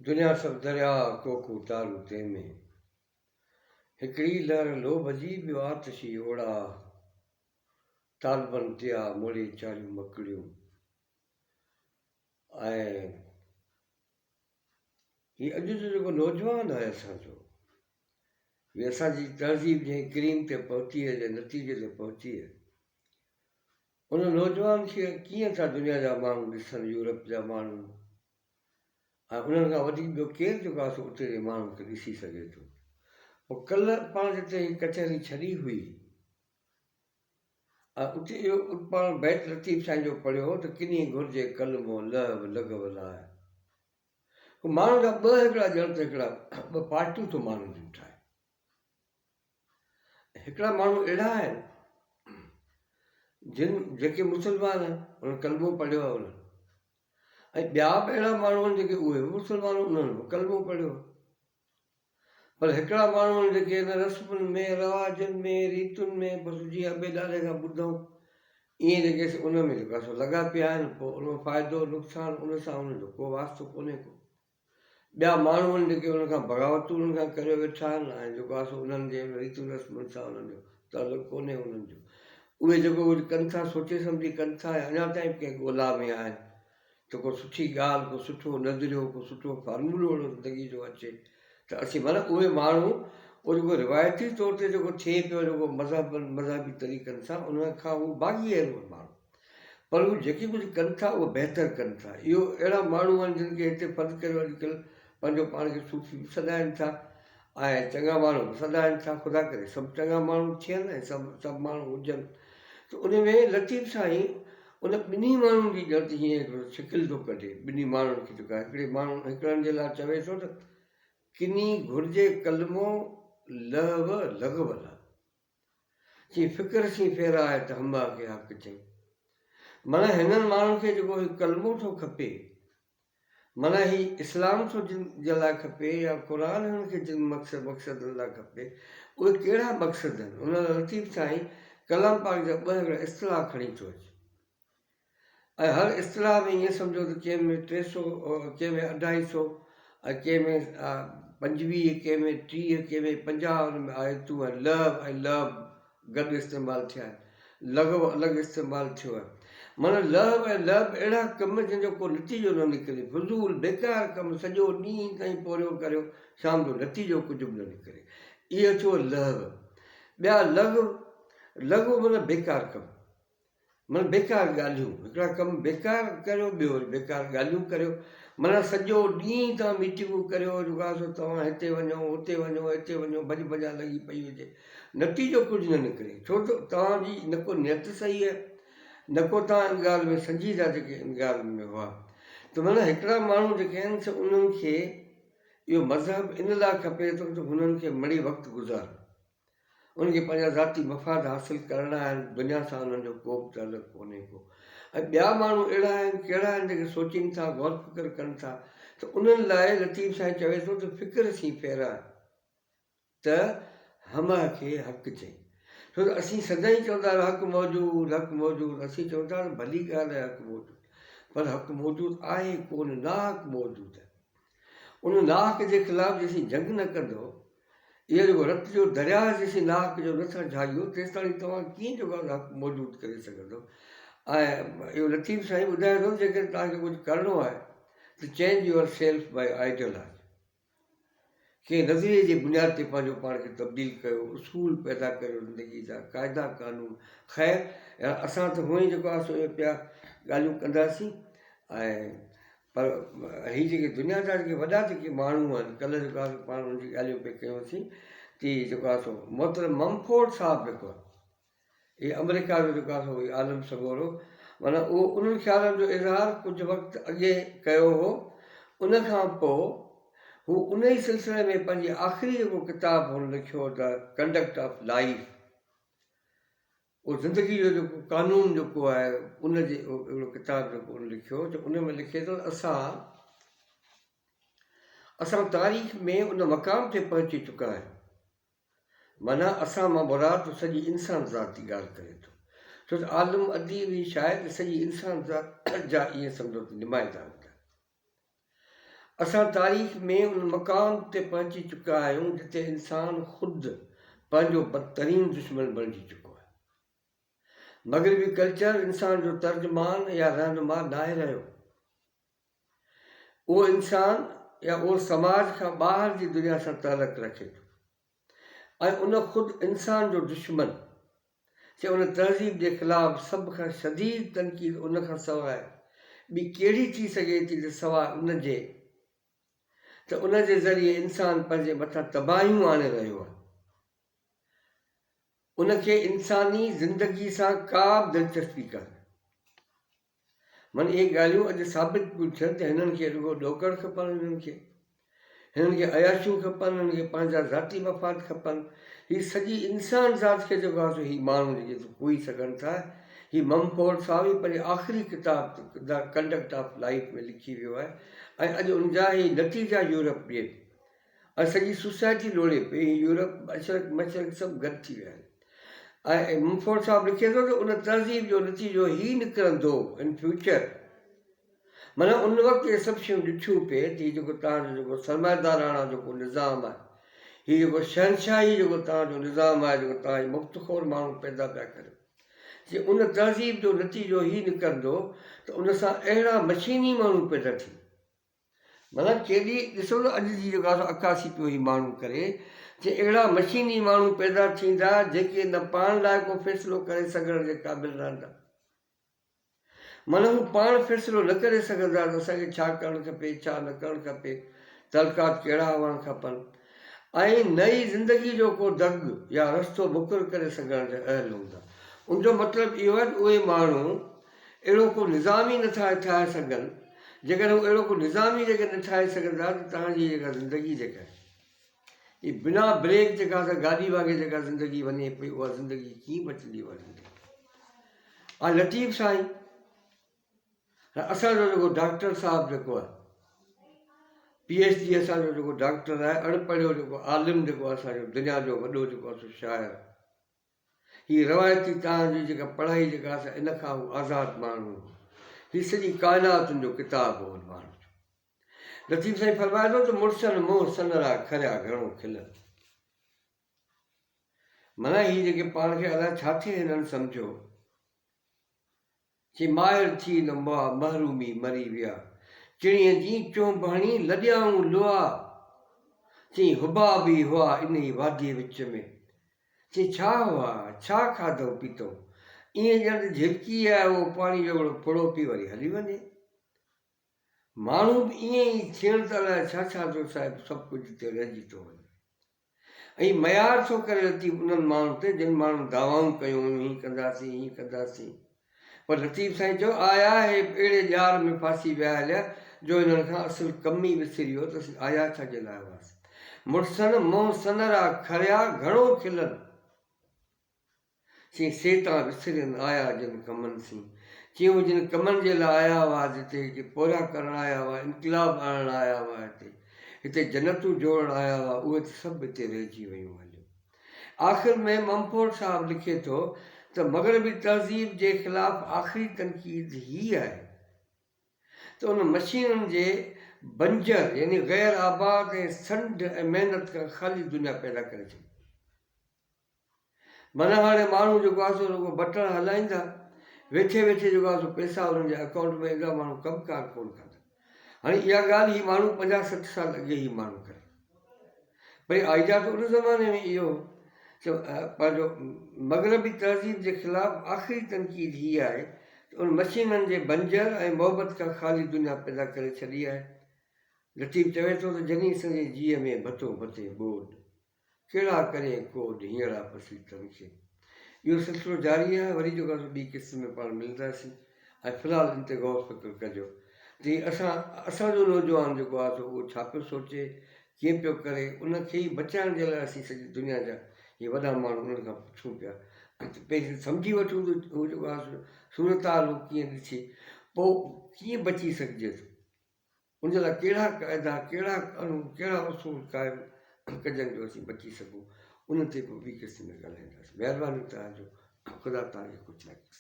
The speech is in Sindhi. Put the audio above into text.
دنيا سڀ درياء ڪو ڪو تارو تنهن ۾. هڪڙي لهر لوڀ جي ٻيو آتشي اوڙاهه. طالبن تيا موڙي چاڙهيون مڪڙيون ۽ هي اڄ جو جيڪو نوجوان آهي اسان جو هي اسان جي تهذيب جنهن ڪريم تي پهتي آهي جنهن نتيجي تي پهتي آهي ان نوجوان کي ڪيئن ٿا دنيا جا ماڻهو ڏسن يورپ جا ماڻهو ۽ انهن کان وڌيڪ ٻيو ڪير جيڪو آهي سو اتي جي ماڻهن کي ڏسي سگهي ٿو. پوء ڪلهه پاڻ جتي هي ڪچهري ڇڏي هئي ۽ اتي اهو پاڻ بيت لطيف سائين جو پڙهيو هو ته ڪني گهرجي ڪلمو لهو لغو لاء. پوء ماڻهن جا ٻه هڪڙا ڄڻ ته هڪڙا ٻه پارٽيون ٿو ماڻهن جون ٺاهي. هڪڙا ماڻهو اهڙا آهن جن جيڪي مسلمان آهن انهن ڪلمو پڙهيو آهي انهن ۽ ٻيا به اهڙا ماڻهو آهن جيڪي اهي به مسلمان آهن انهن به ڪلمو پڙهيو آهي پر هڪڙا ماڻهو آهن جيڪي هن رسمن ۾ رواجن ۾ ريتن ۾ بس جيئن ابي ڏاڏي کان ٻڌئون ائين جيڪي سي ان ۾ جيڪو آهي سو لڳا پيا آهن پوء ان مان فائدو نقصان ان سان انهن جو ڪو واسطو ڪونهي ڪو ٻيا ماڻهو آهن جيڪي انهن کان بغاوتون انهن کان ڪريو ويٺا آهن ۽ جيڪو آهي سو انهن جي ريتن رسمن سان انهن جو تعلق ڪونهي انهن جو اهي جيڪو ڪجهه ڪن ٿا سوچي سمجهي ڪن ٿا ۽ اڃا تائين به ڪنهن ڳولا ۾ آهن ته ڪو سٺي ڳالهه ڪو سٺو نظريو ڪو سٺو فارمولو اهڙو زندگي جو اچي ته اسين معنيٰ اهي ماڻهو اهو جيڪو روايتي طور تي جيڪو ٿئي پيو جيڪو مذهبن مذهبي طريقن سان انهن کان هو باغي آهن اهي ماڻهو پر هو جيڪي ڪجهه ڪن ٿا اهو بهتر ڪن ٿا. اهو اهڙا ماڻهو آهن جن کي هتي فرض ڪريو اڄڪلهه پنهنجو پاڻ کي صوفي به سڏائين ٿا ۽ چڱا ماڻهو به سڏائين ٿا. خدا ڪري سڀ چڱا ماڻهو ٿين ۽ سڀ سڀ ماڻهو هجن ته ان ۾ لطيف سائين ان ٻنهي ماڻهن جي ڄڻ ته هيئن هڪڙو شڪل ٿو ڪڍي ٻنهي ماڻهن کي جيڪا هڪڙي ماڻهو هڪڙن جي لاء چوي ٿو ته ڪني گهرجي ڪلمو لهو لغو لاء. چي فڪر سين ڦيرائي ته هماء کي حق چئين. معنيٰ هنن ماڻهن کي جيڪو هي ڪلمو ٿو کپي، معنيٰ هي اسلام ٿو جن جي لاء کپي يا قرآن هنن کي جن مقصد مقصدن لاء کپي، اهي ڪهڙا مقصد آهن؟ ان لاء لطيف سائين ڪلام پاڪ جا ٻه هڪڙا اصطلاح کڻي ٿو اچي. ۽ هر اصطلاح ۾ ائين سمجهو ته ڪنهن ۾ 300 ڪنهن ۾ اڍائي سو ۽ ڪنهن ۾ 25 ڪنهن ۾ 30 ڪنهن ۾ 50 ان ۾ آيتون ۽ لهو ۽ لهب گڏ استعمال ٿيا آهن لغو الڳ استعمال ٿيو آهي معنيٰ لهو ۽ لهب اهڙا ڪم جن جو ڪو نتيجو نه نڪري فضول بيڪار ڪم سڄو ڏينهن تائين پورهيو ڪريو شام جو نتيجو ڪجهه به نه نڪري اهو ٿيو لهو ٻيا لغو لغو معنيٰ بيڪار ڪم معنيٰ بيڪار ڳالهيون، هڪڙا ڪم بيڪار ڪريو ٻيو وري بيڪار ڳالهيون ڪريو، معنيٰ سڄو ڏينهن توهان ميٽنگون ڪريو جيڪو آهي سو توهان هتي وڃو هتي وڃو هتي وڃو ڀڄ ڀڄان لڳي پئي هجي نتيجو ڪجهه نه نڪري ڇو ته توهان جي نه ڪو نيت صحيح آهي نه ڪو توهان ان ڳالهه ۾ سنجيده جيڪي ان ڳالهه ۾ هئا ته معنيٰ هڪڙا ماڻهو جيڪي آهن سي انهن کي اهو مذهب ان لاء کپي ٿو ته هنن کي مڙئي وقت گذارن انهن کي پنهنجا ذاتي مفاد حاصل ڪرڻا آهن، دنيا سان انهن جو ڪو به تعلق ڪونهي ڪو. ۽ ٻيا ماڻهو اهڙا آهن، ڪهڙا آهن جيڪي سوچين ٿا، غور فڪر ڪن ٿا ته انهن لاء لطيف سائين چوي ٿو ته فڪر سين ڦيرائي ته همه کي حق چئي. ڇو ته اسين سدائين چوندا آهيون حق موجود، حق موجود، اسين چئون ٿا ته ڀلي ڳالهه آهي حق موجود، پر حق موجود آهي ڪونه، ناحق موجود آهي. ان ناحق جي خلاف جيسين جنگ نه ڪندو، اهو جيڪو رت جو درياهه جيسين ناحق جو نه ٿا جهاڳيو، تيستائين توهان ڪيئن جيڪو آهي حق موجود ڪري سگهندو؟ ۽ اهو لطيف سائين ٻڌائي ٿو ته جيڪڏهن توهان کي ڪجهه ڪرڻو آهي ته change your self by ideology, ڪنهن نظريي جي بنياد تي پنهنجو پاڻ کي تبديل ڪيو، اصول پيدا ڪريو زندگي جا، قاعدا قانون، خير اسان ته هونئن ئي جيڪو آهي سو اهي پيا ڳالهيون ڪنداسين ۽ پر هي جيڪي دنيا جا جيڪي وڏا جيڪي ماڻهو آهن ڪلهه جيڪو آهي پاڻ انهن جي ڳالهيون پئي ڪيونسين ته جيڪو آهي سو محترم ممفورڊ صاحب جيڪو آهي هي آمريڪا جو جيڪو آهي سو هي عالم سڳورو معنيٰ اهو انهن خيالن جو اظهار ڪجهه وقت اڳي ڪيو هو ان کان پوء هو ان ئي سلسلي ۾ پنهنجي آخري جيڪو ڪتاب هن لکيو the conduct of life اهو زندگي جو جيڪو قانون جيڪو آهي ان جي هڪڙو ڪتاب جيڪو ان لکيو ته ان ۾ لکي ٿو ته اسان اسان تاريخ ۾ ان مقام تي پهچي چڪا آهيون معنيٰ اسان مان مراد سڄي انسان ذات جي ڳالهه ڪري ٿو ڇو ته عالم اديب هي شاعر سڄي انسان ذات جا ائين سمجهو ته نمائندا هوندا. اسان تاريخ ۾ ان مقام تي پهچي چڪا آهيون جتي انسان خود پنهنجو بدترين دشمن بڻجي چڪو آهي. مغربي ڪلچر انسان جو ترجمان يا رهنما ناهي رهيو. اهو انسان يا اهو سماج کان ٻاهر جي دنيا سان تعلق رکي ٿو ۽ ان خود انسان جو دشمن چي ان تهذيب جي خلاف سڀ کان شديد تنقيد ان کان سواء ٻي ڪهڙي ٿي سگهي ٿي ته سواء ان جي ته ان جي ذريعي انسان پنهنجي مٿان تباهيون آڻي رهيو آهي. ان کي انساني زندگي سان ڪا به دلچسپي ڪانهي. من اهي ڳالهيون اڄ ثابت پيون ٿين ته هنن کي رڳو ڏوڪڙ کپن هنن کي هنن کي عياشيون کپن هنن کي پنهنجا ذاتي مفاد کپن هي سڄي انسان ذات کي جيڪو آهي سو هي ماڻهو جيڪي سو ڪوئي سگهن ٿا هي ممفورڊ صاحب هي پنهنجي آخري ڪتاب the conduct of life ۾ لکي ويو آهي ۽ اڄ ان جا هي نتيجا يورپ ڏئي ۽ سڄي سوسائٽي لوڙي پئي، هي يورپ، مشرق مشرق سڀ گڏ ٿي ويا آهن ۽ ممفورڊ صاحب لکي ٿو ته ان تهذيب جو نتيجو هي نڪرندو ان فيوچر معنيٰ ان وقت اهي سڀ شيون ڏٺيون پئي ته هي جيڪو توهان جو جيڪو سرمائيداراڻا جيڪو نظام آهي هي جيڪو شهنشاهي جيڪو توهان جو نظام آهي جيڪو توهان هي مفتخور ماڻهو پيدا پيا ڪريو جي ان تهذيب جو نتيجو هي نڪرندو ته ان سان اهڙا مشيني ماڻهو پيدا ٿيندا معنيٰ ڪيڏي ڏسو ته اڄ جي جيڪا سو عڪاسي پيو هي ماڻهو ڪري چي اهڙا مشيني ماڻهو پيدا ٿيندا جيڪي نه پاڻ لاء ڪو فيصلو ڪري سگهڻ جي قابل رهندا معنيٰ هو پاڻ فيصلو نه ڪري سگهندا ته اسان کي ڇا ڪرڻ کپي ڇا نه ڪرڻ کپي تعلقات ڪهڙا هئڻ کپن ۽ نه ئي زندگي جو ڪو دڳ يا رستو مقرر ڪري سگهڻ جا اهل هوندا ان جو مطلب اهو آهي ته اهي ماڻهو اهڙو ڪو نظام ئي نٿا ٺاهي سگهن، جيڪڏهن هو اهڙو ڪو نظام ئي جيڪڏهن نه ٺاهي سگهندا ته توهان جي جيڪا زندگي جيڪا هي بنا بريڪ جيڪا سا گاڏي وانگي جيڪا زندگي وڃي پئي اها زندگي ڪيئن بچندي اها زندگي آ لطيف سائين اسان جو جيڪو ڊاڪٽر صاحب جيڪو آهي پي ايڇ ڊي اسان جو جيڪو ڊاڪٽر آهي اڻ پڙهيو جيڪو عالم جيڪو اسان جو دنيا جو وڏو جيڪو آهي سو شاعر هي روايتي توهان جي جيڪا پڙهائي جيڪا آهي سا ان کان هو آزاد ماڻهو هو. هي سڄي ڪائنات ان جو ڪتاب هو ان ماڻهو جو. لطيف سائين فرمائي ٿو ته مڙسن منهن سنرا کريا گهڻو کلن. معنيٰ هي جيڪي پاڻ کي الائي ڇا ٿي هنن سمجهيو. چي ماهر ٿي نه مئا، محرومي مري ويا. چڻيء جي چونب هڻي لڏيائون لئا. چي حباب ئي هئا انهي واديء وچ ۾. چي ڇا هئا، ڇا کاڌئون پيتئون. ائين ڄڻ ته جهلڪي آيو هو پاڻي جو هڪڙو ڦڙو پي وري هلي وڃي. ماڻهو به ائين ئي ٿيڻ ته الائي ڇا ڇا ٿو صاحب سڀ ڪجهه اتي رهجي ٿو وڃي. ۽ ميار ٿو ڪري لطيف انهن ماڻهن تي جن ماڻهن دعوائون ڪيون هيون هين ڪنداسين هين ڪنداسين پر لطيف سائين چيو آيا اهي به اهڙي ڄار ۾ ڦاسي ويا هليا جو هنن کان اصل ڪم ئي وسري ويو ته اسين آيا ڇا جي لاء هئاسين مڙسن منهن سنرا کريا گهڻو کلن چي سي تان وسرين آيا جن ڪمن سين. چي هو جن ڪمن جي لاء آيا هئا جتي هتي پورهيا ڪرڻ آيا هئا، انقلاب آڻڻ آيا هئا هتي، هتي جنتون جوڙڻ آيا هئا، اهي ته سڀ هتي رهجي ويون هليون. آخر ۾ ممفورڊ صاحب لکي ٿو ته مغربي تهذيب جي خلاف آخري تنقيد هيء آهي ته ان مشينن جي بنجر يعني غير آباد ۽ سنڍ ۽ محنت کان خالي دنيا پيدا ڪري ڇڏي. معنيٰ هاڻي ماڻهو جيڪو آهي سو رڳو بٽڻ هلائيندا، ويٺي ويٺي جيڪو آهي سو پئسا انهن جي اڪائونٽ ۾ ايندا، ماڻهو ڪم ڪار ڪونه ڪندا. هاڻي اها ڳالهه هي ماڻهو پنجاهه 60 سال اڳي هي ماڻهو ڪري. ڀئي آئيڊيا ته ان زماني ۾ اهو هو ته پنهنجو مغربي تهذيب جي خلاف آخري تنقيد هي آهي ته ان مشينن جي بنجر ۽ محبت کان خالي دنيا پيدا ڪري ڇڏي آهي. لطيف چوي ٿو ته جني سندي جيء ۾ ڀتو ڀتي ٻوڏ. ڪهڙا ڪرين ڪوڏ هينئڙا پسي تن کي. اهو سلسلو جاري آهي وري جيڪو آهي سو ٻي قسط ۾ پاڻ ملنداسين ۽ في الحال ان تي غور فڪر ڪجو ته هي اسان اسان جو نوجوان جيڪو آهي سو اهو ڇا پيو سوچي ڪيئن پيو ڪري ان کي ئي بچائڻ جي لاء اسين سڄي دنيا جا هي وڏا ماڻهو انهن کان پڇون پيا ته پهرين سمجهي وٺون ته هو جيڪو آهي سو صورتحال هو ڪيئن ڏسي پوء ڪيئن بچي سگهجي ٿو. ان جي لاء ڪهڙا قاعدا، ڪهڙا قانون، ڪهڙا اصول قائم ڪجن جو اسين بچي سگهون، ان تي پوء ٻي قسط ۾ ڳالهائينداسين. مهرباني توهان جو، خدا توهان کي خوش رکي.